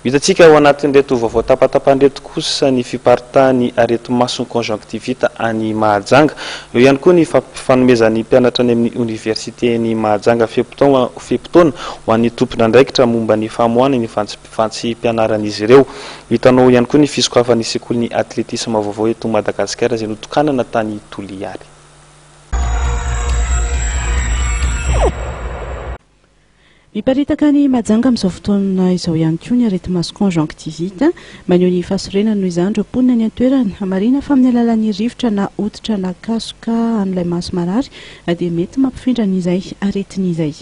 Hitantsika ao anatin'ireto vaovao tapatapany ireto kosa ny fiparitahan'ny areti-mason'ny conjonctivite any Mahajanga. Eo ihany koa ny fanomezan'ny mpianatra any amin'ny oniversiten'i Mahajanga fe-potoana ho an'ny tompon'andraikitra momba ny famoahana ny fantsim-pianaran'izy ireo. Hitanao ihany koa ny fisokafan'ny sekolin'ny atletisma vaovao eto Madagasikara izay notokanana tany Toliary. Miparitaka any Mahajanga amin'izao fotoana izao ihany koa ny areti-maso conjonctivite. Maneho ny fahasorenany noho izany ireo mponina any an-toerana. Marihina fa amin'ny alalan'ny rivotra na hoditra na kasoka amin'ilay maso marary dia mety mampifindra an'izay aretina izay.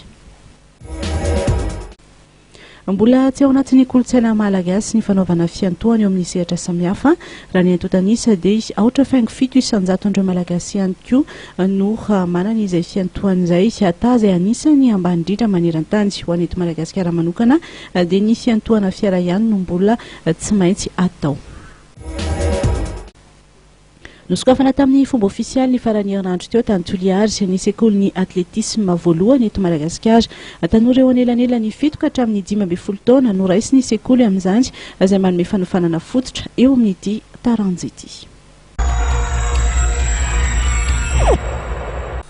Mbola tsy ao anatin'ny kolontsaina malagasy ny fanaovana fiantohana eo amin'ny sehatra samihafa. Raha ny antontan'isa dia aotra faingo fito isan-jaton'ireo Malagasy ihany koa no manana izay fiantohana izay, taha izay anisan'ny ambany indrindra maneran-tany. Ho an'ny eto Madagasikara manokana dia ny fiantohana fiara ihany no mbola tsy maintsy atao. Nosokafana tamin'ny fomba ofisialy ny faran'ny herinandro teo tany Toliary ny sekolin'ny atletisma voalohany eto Madagasikara. Tanora eo anelanelan'ny fito ka hatramin'ny 15 taona no raisin'ny sekoly amin'izany izay manome fanofanana fototra eo amin'ity taranja ity.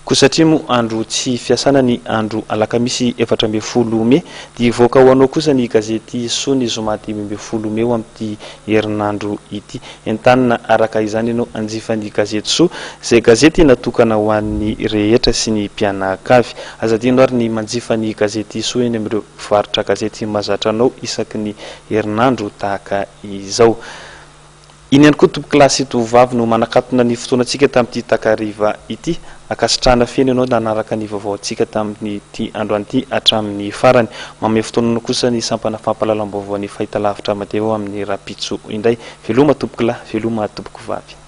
Koa satria moa andro tsy fiasana ny andro alakamisy 14 mey dia hivoaka ho anao kosa ny gazety Soa ny zoma 15 mey ho amin'ity herinandro ity. Entanina araka izany ianao hanjifa ny gazety Soa, izay gazety natokana ho an'ny rehetra sy ny mpianakavy. Aza adino ary ny manjifa ny gazety Soa eny amin'ireo mpivarotra gazety mahazatra anao isaky ny herinandro tahaka izao. Iny ihany koa tompokolahy sy tovovavy no manakatona ny fotoanantsika tamin'ity takariva ity. Ankasitrahana feno ianao nanaraka ny vaovaontsika tamin'ity androany ity hatramin'ny farany. Manome fotoana anao kosa ny sampana fampahalalam-baovaon'ny fahitalavitra Amadeo amin'ny rahampitso indray. Veloma tompokolahy, veloma tompokovavy.